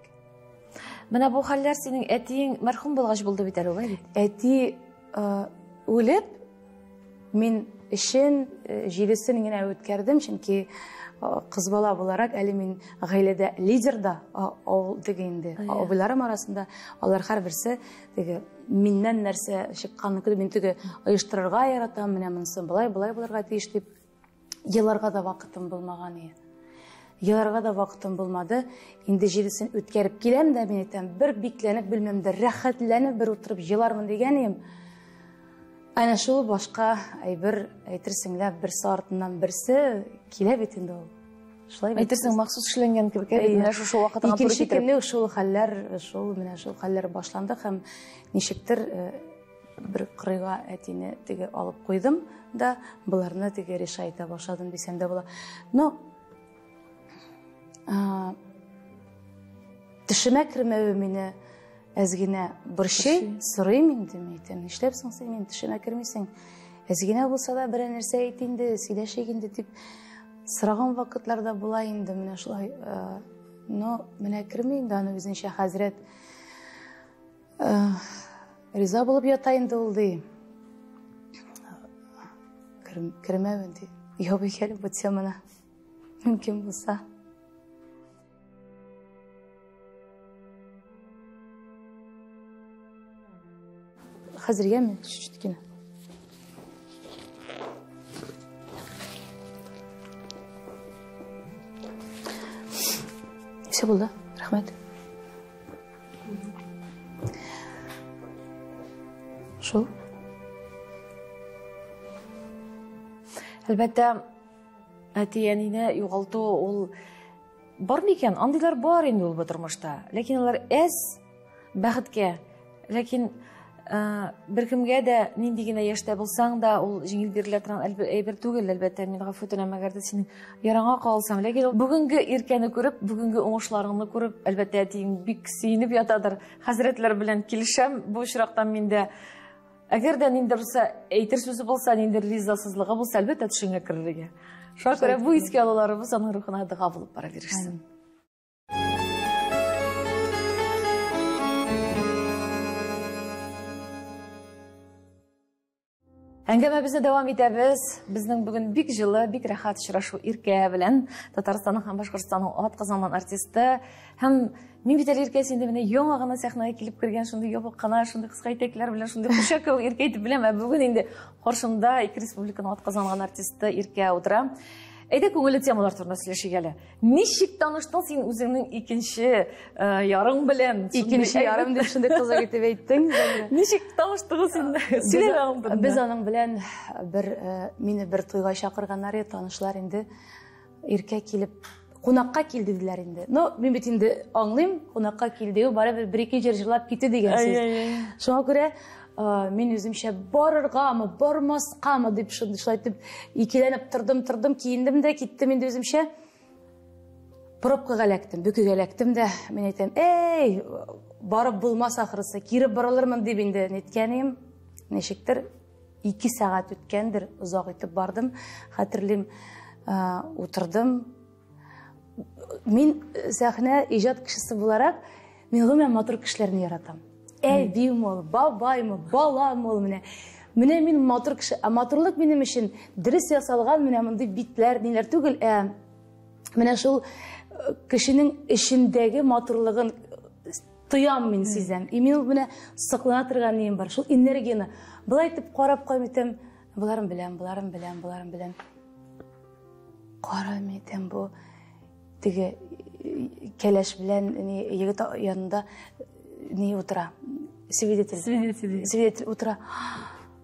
Менә бу хәлләр синең әтиең мәрхүм булгач булды бит әле, алай бит? Әти үлеп, мин эшен, җидесен генә үткәрдем, чөнки кыз бала буларак әле мин гаиләдә лидер да, авыл теге инде, абыйларым арасында алар һәрберсе теге миннән нәрсә чыкканны көтеп, мин теге оештырырга яратам, менә монысы болай, болай булырга тиеш дип еларга да вакытым булмаган иде. Еларга да вакытым булмады. Инде җидесен үткәреп киләм дә, мин әйтәм, бер бикләнеп белмәм дә, рәхәтләнеп бер утырып елармын дигән идем. Әнә шул башка әйбер әйтерсең лә, берсе артыннан берсе килә бит инде ул. Шулай бит. Әйтерсең, махсус эшләнгән кебек, ә бит менә шушы вакытыңа туры Икенче китереп. көнне үк шул хәлләр, шул менә шул хәлләр башланды һәм ничектер бер кырыйга әтине теге алып куйдым да, боларны теге решать итә башладым дисәм дә була. Но төшемә кермәве мине әз генә борчый, сорыйм инде, мин әйтәм, нишләп соң син минем төшемә кермисең? Әз генә булса да берәр нәрсә әйт инде, сөйләшик инде дип сораган вакытлар да була инде, менә шулай. Но менә керми инде аны үзенчә хәзрәт. Риза булып ята инде ул ди. Кермәвен ди. Ябык әле бу теманы. Мөмкин булса. Хәзер яме чуть-чуть кенә. Все булды. Рәхмәт. Шул. Әлбәттә, әти-әнине югалту ул бар микән? Андыйлар бар инде ул бу тормышта. Ләкин алар әз бәхеткә. Ләкин беркемгә дә нинди генә яшьтә булсаң да, ул җиңел бирелә торган әйбер түгел, әлбәттә, мин гафу үтенәм, әгәр дә синең яраңа калсам. Ләкин бүгенге Иркәне күреп, бүгенге уңышларыңны күреп, әлбәттә, әтиең бик сөенеп ятадыр. Хәзрәтләр белән килешәм бу очракта мин дә. Әгәр дә ниндидер булса, әйтер сүзе булса, ниндидер ризасызлыгы булса, әлбәттә, төшеңә керергә. Шуңа күрә бу искә алуларыбыз аның рухына дога булып бара бирсен. Әңгәмәбезне дәвам итәбез. Безнең бүген бик җылы, бик рәхәт очрашу Иркә белән, Татарстанның һәм Башкортстанның атказанган артисты. Һәм мин бит әле Иркә синде менә яңа гына сәхнәгә килеп кергән шундый ябык кына, шундый кыска итәкләр белән шундый курчак кебек Иркә итеп беләм. Ә бүген инде каршымда ике республиканың атказанган артисты Иркә утыра. Әйдә күңелле темалар турында сөйләшик әле. Ничек таныштың син үзеңнең икенче ярың белән? Икенче ярым дип шундый кызык итеп әйттең. Ничек таныштыгыз син? Сөйлә аның турында. Без аның белән бер мине бер туйга чакырганнар иде, танышлар инде. Иркә килеп кунакка кил диделәр инде. Но мин бит инде аңлыйм, кунакка кил дию барыбер бер-ике җыр җырлап китү дигән сүз. Шуңа күрә мин үземчә барыргамы, бармаскамы дип шулай итеп икеләнеп тордым, тордым, киендем дә киттем инде үземчә. Пробкага эләктем, бөкегә эләктем дә, мин әйтәм, эй, барып булмас ахрысы, кире борылырмын дип инде ниткәнем, ничектер 2 сәгать үткәндер, озак итеп бардым, хәтерлим, утырдым. Мин сәхнә иҗат кешесе буларак, мин гомумән матур кешеләрне яратам. Әбим ул, бабайм ул, балам ул, менә. Менә мин матур кеше. Ә матурлык минем өчен дөрес ясалган менә мондый битләр, ниләр түгел, ә менә шул кешенең эчендәге матурлыгын тоям мин, сизәм. И мин менә соклана торган нием бар, шул энергияне. Былай итеп карап куям итәм, боларын беләм, боларын беләм, боларын беләм. Карам итәм, бу теге кәләш белән ни егет янында ни утыра. Свидетель. Свидетель. Свидетель утыра.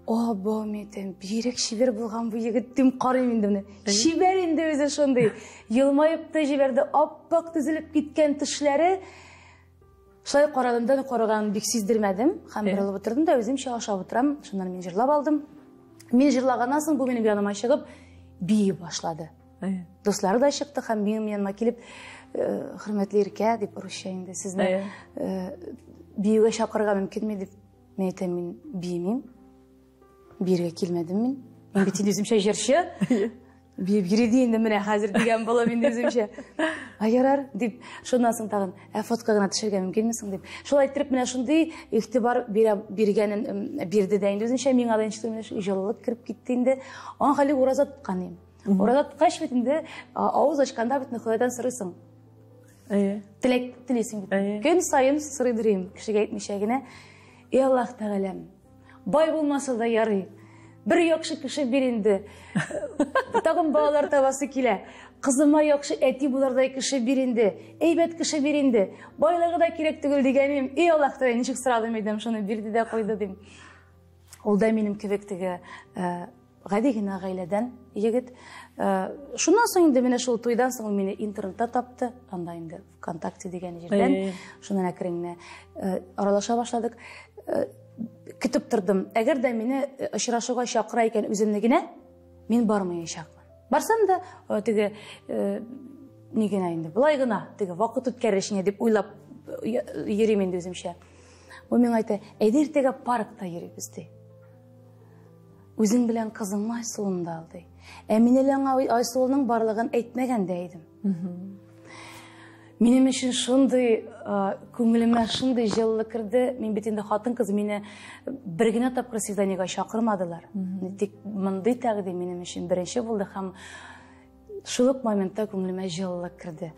О, бу митем, бигрәк чибәр булган бу егет дип карыйм инде менә. Чибәр инде үзе шундый. Елмаеп та җибәрде, аппак төзелеп киткән тешләре. Шулай карадым да, караганын бик сиздермәдем. Һәм борылып утырдым да, үземчә ашап утырам. Шуннан мин җырлап алдым. Мин җырлаганнан соң бу минем яныма чыгып бии башлады. Дуслары да чыкты һәм минем яныма килеп, хөрмәтле Иркә дип русча инде, сезне биюгә чакырырга мөмкинме дип. Мин әйтәм, мин биемим. Биергә килмәдем мин. Мин бит инде үземчә җырчы. Биеп йөри ди инде менә хәзер дигән булып инде үземчә. Ә ярар дип, шуннан соң тагын, ә фотка гына төшергә мөмкинме соң дип. Шулай иттереп менә шундый игътибар бирә, биргәнен бирде дә инде үзенчә, миңа да ничектер менә шул җылылык кереп китте инде. Аңа хәле ураза тоткан идем. Ураза тоткач бит инде, авыз ачканда бит Ходайдан сорыйсың. Теләк телисең бит. Көн саен сорыйдыр идем, кешегә әйтмичә генә. Эй Аллаһ Тәгаләм, бай булмаса да ярый. Бер яхшы кеше бир инде. Тагын балалар табасы килә. Кызыма яхшы әти булырдай кеше бир инде. Әйбәт кеше бир инде. Байлыгы да кирәк түгел дигәнем. Эй Аллаһ Тәгалә, ничек сорадым идем, шуны бирде дә куйды дим. Ул да минем кебек теге гади генә гаиләдән егет. Шуннан соң инде менә шул туйдан соң ул мине интернетта тапты. Анда инде ВКонтакте дигән җирдән. Шуннан әкрен генә аралаша башладык. Көтеп тордым. Әгәр дә мине очрашуга чакыра икән үземне генә, мин бармаячакмын. Барсам да, теге ни генә инде, былай гына, теге вакыт үткәрер өчен дип уйлап йөрим инде үземчә. Бу миңа әйтә, әйдә иртәгә паркта йөрибез ди. Үзең белән кызыңны Айсылуны да ал ди. Ә мин әле аңа Айсылуның барлыгын әйтмәгән дә идем. Минем өчен шундый, күңелемә шундый җылылык керде. Мин бит инде хатын-кыз, мине бер генә тапкыр свиданиегә чакырмадылар. Тик мондый тәкъдим минем өчен беренче булды һәм шул ук моментта күңелемә җылылык керде.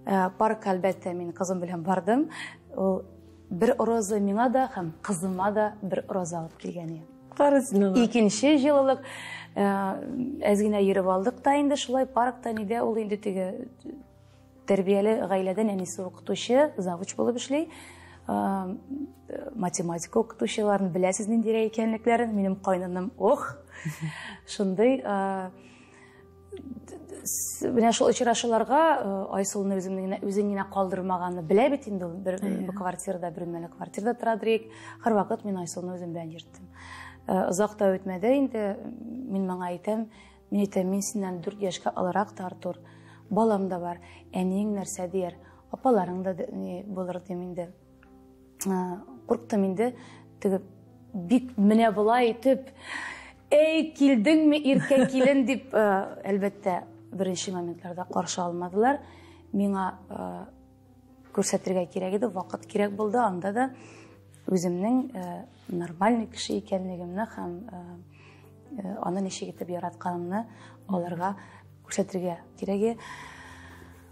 Паркка, әлбәттә, мин кызым белән бардым. Ул бер роза миңа да һәм кызыма да бер роза алып килгән иде. Кара син аны. Икенче җылылык, әз генә йөреп алдык та инде шулай паркта нидә ул инде теге тәрбияле гаиләдән әнисе укытучы, завуч булып эшли. Математика укытучыларын беләсез ниндирәк икәнлекләрен. Минем кайнаным, ох, шундый. Менә шул очрашуларга Айсылуны үземне генә, үзен генә калдырмаганны белә бит инде ул. Бер квартирада, бер бүлмәле квартирада тора дирек. Һәрвакыт мин Айсылуны үзем белән йөрттем. Озак та үтмәде инде, мин моңа әйтәм, мин әйтәм, мин синнән 4 яшькә олырак та, Артур. Балам да бар, әниең нәрсә дияр, апаларың да ни булыр дим инде. Курктым инде, теге бик менә болай итеп, эй, килдеңме, иркә килен дип, әлбәттә, беренче моментларда каршы алмадылар. Миңа күрсәтергә кирәк иде, вакыт кирәк булды. Анда да үземнең нормальный кеше икәнлегемне һәм аны ничек итеп яратканымны аларга күрсәтергә кирәге.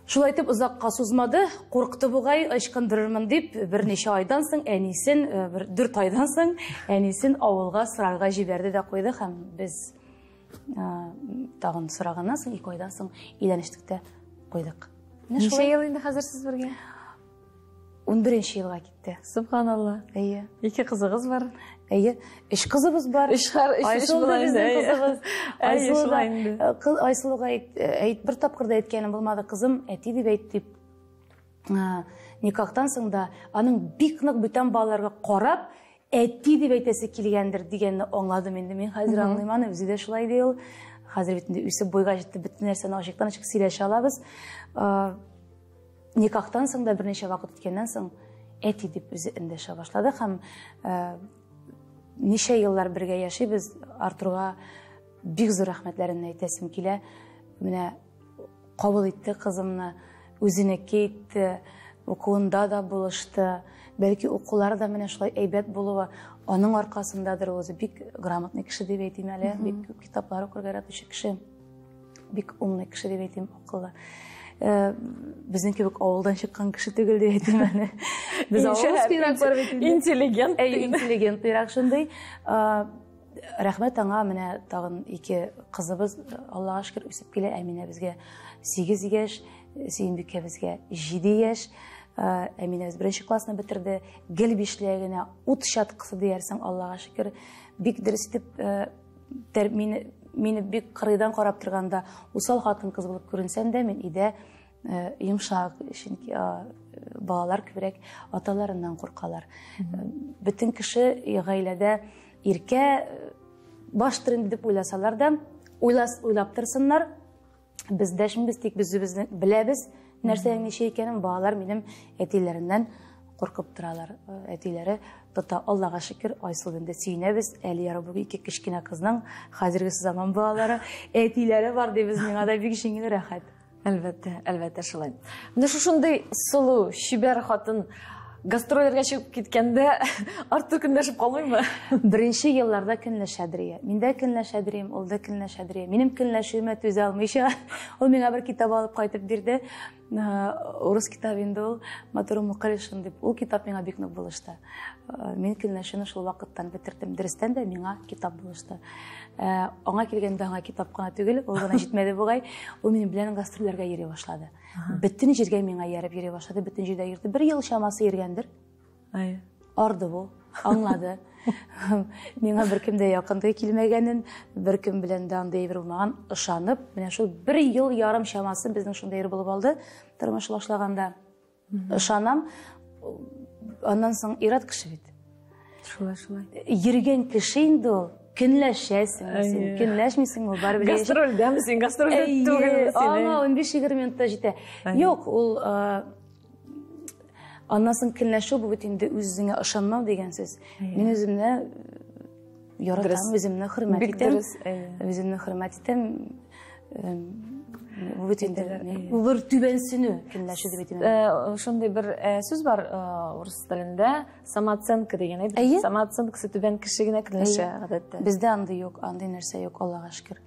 Шулай итеп озакка сузмады, куркты бугай, ычкындырырмын дип, берничә айдан соң әнисен, бер 4 айдан соң әнисен авылга сорарга җибәрде дә куйды һәм без тагын сораганнан соң 2 айдан соң өйләнештек тә куйдык. Ничә ел инде хәзер сез бергә? 11 елга китте. Субханалла. Әйе. 2 кызыгыз бар. Әйе, 3 кызыбыз бар. Өч хәр, өч Айсылу да була инде, безнең әйе. кызыбыз. Әйе, Айсылу да, шулай инде. кыз, Айсылуга әйт, бер тапкыр да әйткәнем булмады, кызым, әти дип әйт дип. Никахтан соң да аның бик нык бүтән балаларга карап, әти дип әйтәсе килгәндер дигәнне аңладым инде. Мин хәзер аңлыйм аны, үзе дә шулай ди ул. Хәзер бит инде үсеп буйга җитте, бөтен нәрсәне ачыктан-ачык сөйләшә алабыз. Никахтан соң да берничә вакыт үткәннән соң әти дип үзе эндәшә башлады һәм ничә еллар бергә яшибез. Артурга бик зур рәхмәтләремне әйтәсем килә. Менә кабул итте кызымны, үзенеке итте, укуында да булышты. Бәлки укулары да менә шулай әйбәт булуы аның аркасындадыр. Ул үзе бик грамотный кеше дип әйтим әле, бик күп китаплар укырга яратучы кеше, бик умный кеше дип әйтим, акыллы. Безнең кебек авылдан чыккан кеше түгел дип әйтим әле. Без авыл спирак бар бит инде. Интеллигент. Әй, интеллигент пирак шундый. Рәхмәт аңа, менә тагын 2 кызыбыз, Аллаһка шөкер, үсеп килә. Әминә безгә 8 яшь, Сөембикә безгә 7 яшь. Әминә үз беренче классны бетерде. Гел бишле генә, ут чаткысы диярсең, Аллаһка шөкер. Бик дөрес итеп, мине бик кырыйдан карап торганда усал хатын-кыз булып күренсәм дә, мин өйдә йомшак, чөнки балалар күбрәк аталарыннан куркалар. Бөтен кеше гаиләдә иркә баштыр инде дип уйласалар да, уйлап торсыннар. Без дәшмибез, тик без үзебезне беләбез нәрсәнең ничә икәнен. Балалар минем әтиләреннән куркып торалар. Әтиләре тота, Аллаһка шөкер, Айсылу инде сөенәбез. Әле ярый бу 2 кечкенә кызның хәзерге заман балалары әтиләре бар дибез, миңа да бик җиңел, рәхәт. Әлбәттә, әлбәттә шулай. Менә шушындый сылу, чибәр хатын гастрольләргә чыгып киткәндә Артур көнләшеп калмыймы? Беренче елларда көнләшәдер ия. Мин дә көнләшәдер идем, ул да көнләшәдер ия. Минем көнләшүемә түзә алмыйча, ул миңа бер китап алып кайтып бирде. Урыс китабы инде ул, Матур Мукыришин дип. Ул китап миңа бик нык булышты. Мин көнләшүне шул вакыттан бетердем. Дөрестән дә миңа китап булышты. Аңа килгәндә аңа китап кына түгел, ул гына җитмәде бугай. Ул минем белән гастрольләргә йөри башлады. Бөтен җиргә миңа ияреп йөри башлады, бөтен җирдә йөрде. Бер ел чамасы йөргәндер. Арды бу, аңлады. Миңа беркем дә якын да килмәгәнен, беркем белән дә андый әйбер булмаган, ышанып, менә шул бер ел ярым чамасы безнең шундый әйбер булып алды тормыш башлаганда. Ышанам. Аннан соң ир-ат кеше бит. Шулай, шулай. Йөргән кеше инде ул. Көнләшәсең син, көнләшмисең ул, барыбер яши. Гастрольдәме син, гастрольдә Әйе, түгелме син? Аңа 15-20 минутта җитә. Юк, ул, аннан соң көнләшү бу бит инде үз-үзеңә ышанмау дигән сүз. Мин үземне яратам, үземне хөрмәт Бик итәм. дөрес, әйе. Үземне хөрмәт итәм. Бу бит инде Әйтәләр, әйе. бу бер түбәнсенү көнләшү дип әйтәм. Шундый бер сүз бар урыс телендә, самооценка дигән әйбер. Әйе. Самооценкасы түбән кеше генә көнләшә гадәттә. Бездә андый юк, андый нәрсә юк, Аллаһка шөкер.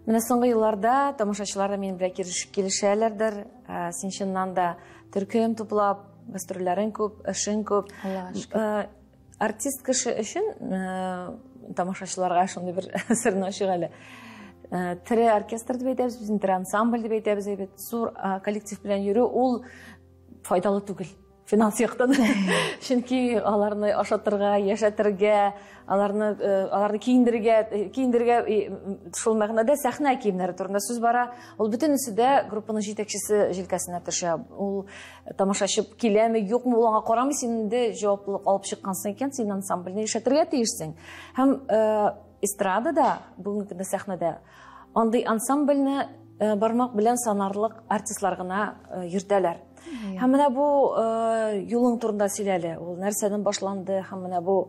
Менә соңгы елларда тамашачылар да минем белән килешәләрдер. Син чыннан да төркем туплап, гастрольләрең күп, эшең күп. Аллаһка шөкер. Артист кеше өчен тамашачыларга шундый бер серне ачык әле. Тере оркестр дип әйтәбез, без тере ансамбль дип әйтәбез, әйбәт. Зур коллектив белән йөрү ул файдалы түгел. Финанс яктан. Чөнки аларны ашатырга, яшәтергә, аларны аларны киендерергә, киендерергә шул мәгънәдә сәхнә киемнәре турында сүз бара. Ул бөтенесе дә группаның җитәкчесе җилкәсенә төшә. Ул тамашачы киләме, юкмы, ул аңа карамый, син инде җаваплылык алып чыккансың икән, син ансамбльне яшәтергә тиешсең. Һәм эстрадада, бүгенге көндә сәхнәдә андый ансамбльне бармак белән санарлык артистлар гына йөртәләр. Һәм менә бу юлың турында сөйлә әле. Ул нәрсәдән башланды һәм менә бу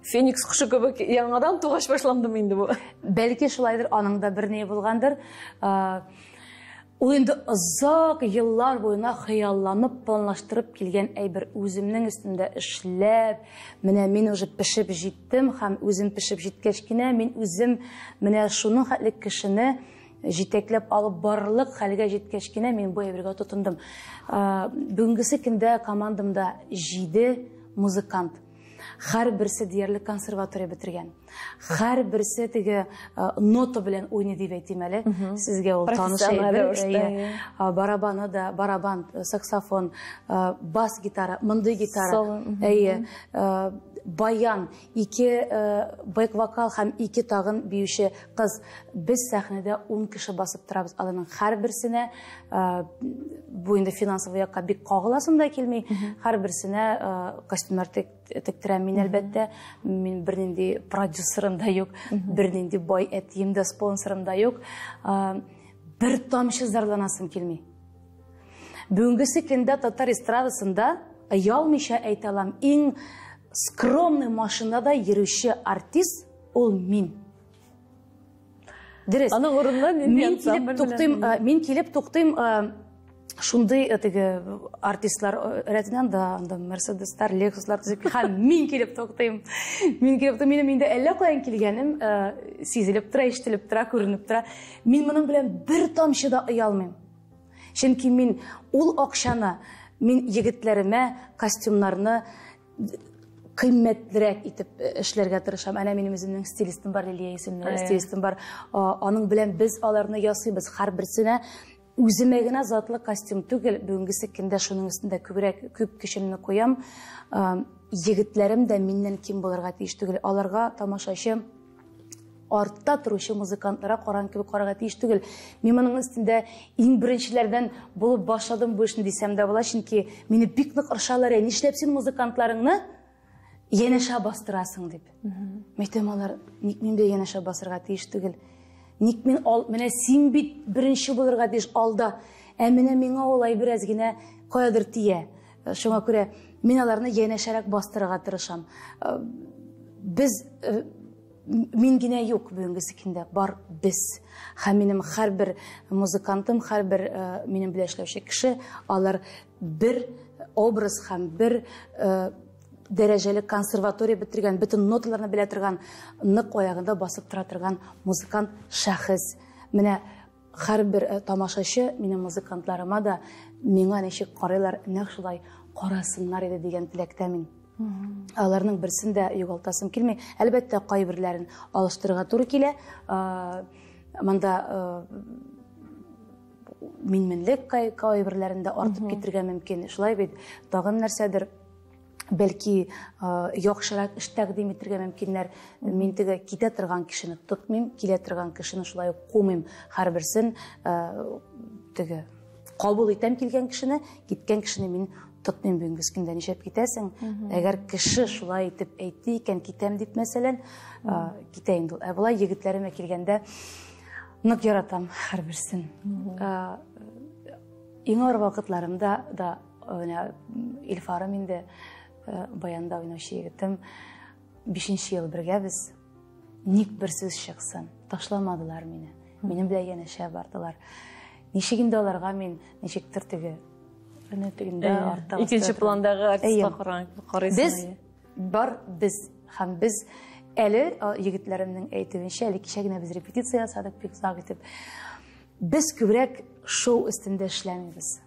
феникс кошы кебек яңадан тугач башландымы инде бу? Бәлки шулайдыр, аның да бер ни булгандыр. Ул инде озак еллар буена хыялланып, планлаштырып килгән әйбер. Үземнең өстемдә эшләп, менә мин уже пешеп җиттем һәм үзем пешеп җиткәч кенә мин үзем менә шуның хәтле кешене җитәкләп алып барырлык хәлгә җиткәч кенә мин бу әйбергә тотындым. Бүгенгесе көндә командамда 7 музыкант. Һәрберсе диярлек консерватория бетергән. Һәрберсе теге нота белән уйный дип әйтим әле. Сезгә ул таныш әйбер. Барабаны да, барабан, саксофон, бас гитара, мондый гитара. Әйе, баян, 2 бэк-вокал һәм 2 тагын биюче кыз. Без сәхнәдә 10 кеше басып торабыз. Аларның һәрберсенә, бу инде финансовый якка бик кагыласым да килми, һәрберсенә костюмнар тектерәм мин, әлбәттә. Мин бернинди продюсерым да юк, бернинди бай әтием дә, спонсорым да юк. Бер тамчы зарланасым килми. Бүгенгесе көндә татар эстрадасында оялмыйча әйтә алам, иң скромный машинада йөрүче артист ул мин. Дөрес. Аның урынына нинди ансамбль белән? Мин килеп туктыйм, шундый теге артистлар рәтеннән дә, анда Мерседеслар, Лексуслар төзеп, һәм мин килеп туктыйм. Мин килеп туктыйм, минем инде әллә каян килгәнем сизелеп тора, ишетелеп тора, күренеп тора. Мин моның белән бер тамчы да оялмыйм. Чөнки мин ул акчаны, мин егетләремә костюмнарны кыйммәтлерәк итеп эшләргә тырышам. Әнә минем үземнең стилистым бар, Лилия исемле стилистым бар. Аның белән без аларны ясыйбыз. Һәрберсенә үземә генә затлы костюм түгел, бүгенгесе көндә шуның өстендә күбрәк күп көчемне куям. Егетләрем дә миннән ким булырга тиеш түгел. Аларга тамашачы артта торучы музыкантларга караган кебек карарга тиеш түгел. Мин моның өстендә иң беренчеләрдән булып башладым бу эшне дисәм дә була, чөнки мине бик нык ыршалар, нишләп син музыкантларыңны янәшә бастырасың дип. Мәйтәм, алар ник мин дә янәшә басырга тиеш түгел? Ник мин ал, менә син бит беренче булырга тиеш алда. Ә менә миңа ул әйбер әз генә каядыр тия. Шуңа күрә мин аларны янәшәрәк бастырырга тырышам. Без мин генә юк бүгенгесе көндә, бар без. Һәм минем һәрбер музыкантым, һәрбер минем белән эшләүче кеше, алар бер образ һәм бер дәрәҗәле консерватория бетергән, бөтен ноталарны белә торган, нык аягында басып тора торган музыкант шәхес. Менә һәрбер тамашачы минем музыкантларыма да миңа ничек карыйлар, нәкъ шулай карасыннар иде дигән теләктә мин. Аларның берсен дә югалтасым килми. Әлбәттә, кайберләрен алыштырырга туры килә. Монда минменлек кайберләрен дә артып китергә мөмкин. Шулай бит, тагын нәрсәдер, бәлки яхшырак эш тәкъдим итергә мөмкиннәр. Мин теге китә торган кешене тотмыйм, килә торган кешене шулай ук кумыйм. Һәрберсен теге кабул итәм килгән кешене, киткән кешене мин тотмыйм. Бүгенге көндә нишләп китәсең? Әгәр кеше шулай итеп әйтте икән, китәм дип, мәсәлән, китә инде ул. Ә болай егетләремә килгәндә нык яратам һәрберсен. Иң авыр вакытларымда да менә Илфарым инде, баянда уйнаучы егетем, 5 ел бергә без. Ник бер сүз чыксын, ташламадылар мине. Минем белән янәшә бардылар. Ничек инде аларга мин ничектер теге менә тегендә артта икенче пландагы артистка карыйсың. Без бар без һәм без әле егетләремнең әйтүенчә, әле кичә генә без репетиция ясадык бик озак итеп. Без күбрәк шоу өстендә эшләмибез.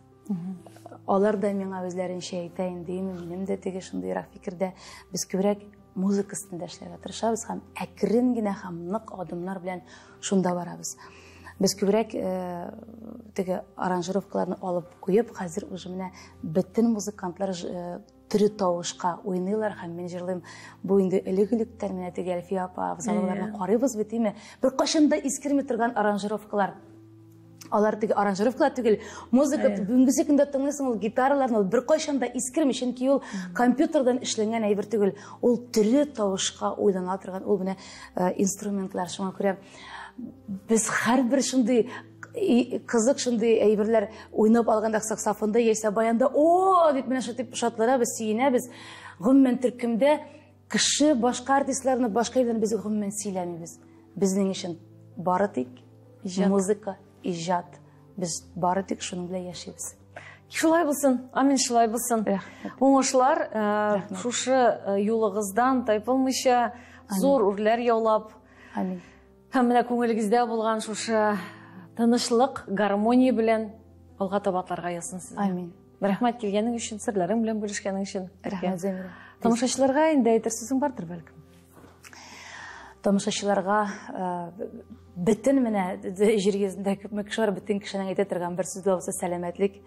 Алар да миңа үзләренчә әйтә инде, минем дә теге шундыйрак фикердә. Без күбрәк музыка өстендә эшләргә тырышабыз һәм әкрен генә һәм нык адымнар белән шунда барабыз. Без күбрәк теге аранжировкаларны алып куеп, хәзер уже менә бөтен музыкантлар тере тавышка уйныйлар һәм мин җырлыйм. Бу инде элек-электән менә теге Әлфия апа Авзаловаларны карыйбыз бит, име? Беркайчан да искерми торган аранжировкалар. Алар теге аранжировкалар түгел, музыка бүгенгесе көндә тыңлыйсың ул гитараларны, ул беркайчан да искерми, чөнки ул компьютердан эшләнгән әйбер түгел, ул тере тавышка уйлана торган ул менә инструментлар. Шуңа күрә без һәрбер шундый кызык шундый әйберләр уйнап алганда саксофонда яисә баянда о дип менә шул дип шатланабыз, сөенәбез. Гомумән төркемдә кеше башка артистларны, башка әйберләрне без гомумән сөйләмибез. Безнең өчен бары тик музыка, иҗат. Без бары тик шуның белән яшибез. Шулай булсын, амин, шулай булсын. Уңышлар, шушы юлыгыздан тайпылмыйча, зур үрләр яулап. Амин. Һәм менә күңелегездә булган шушы тынычлык, гармония белән алга таба атларга язсын сезгә. Амин. Рәхмәт килгәнең өчен, серләрең белән бүлешкәнең өчен. Рәхмәт, Замира. Тамашачыларга инде әйтер сүзең бардыр бәлкем. Тамашачыларга бөтен менә җир йөзендә күпме кеше бар, бөтен кешенең әйтә торган бер сүз булса сәламәтлек,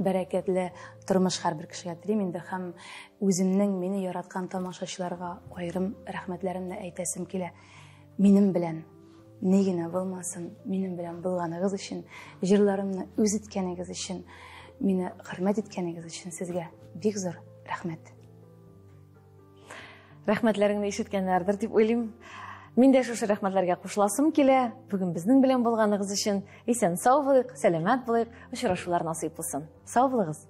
бәрәкәтле тормыш һәрбер кешегә телим инде һәм үземнең мине яраткан тамашачыларга аерым рәхмәтләремне әйтәсем килә. Минем белән ни генә булмасын, минем белән булганыгыз өчен, җырларымны үз иткәнегез өчен, мине хөрмәт иткәнегез өчен сезгә бик зур рәхмәт. Рәхмәтләреңне ишеткәннәрдер дип уйлыйм. Мин дә шушы рәхмәтләргә кушыласым килә. Бүген безнең белән булганыгыз өчен исән сау булыйк, сәламәт булыйк, очрашулар насыйп булсын. Сау булыгыз.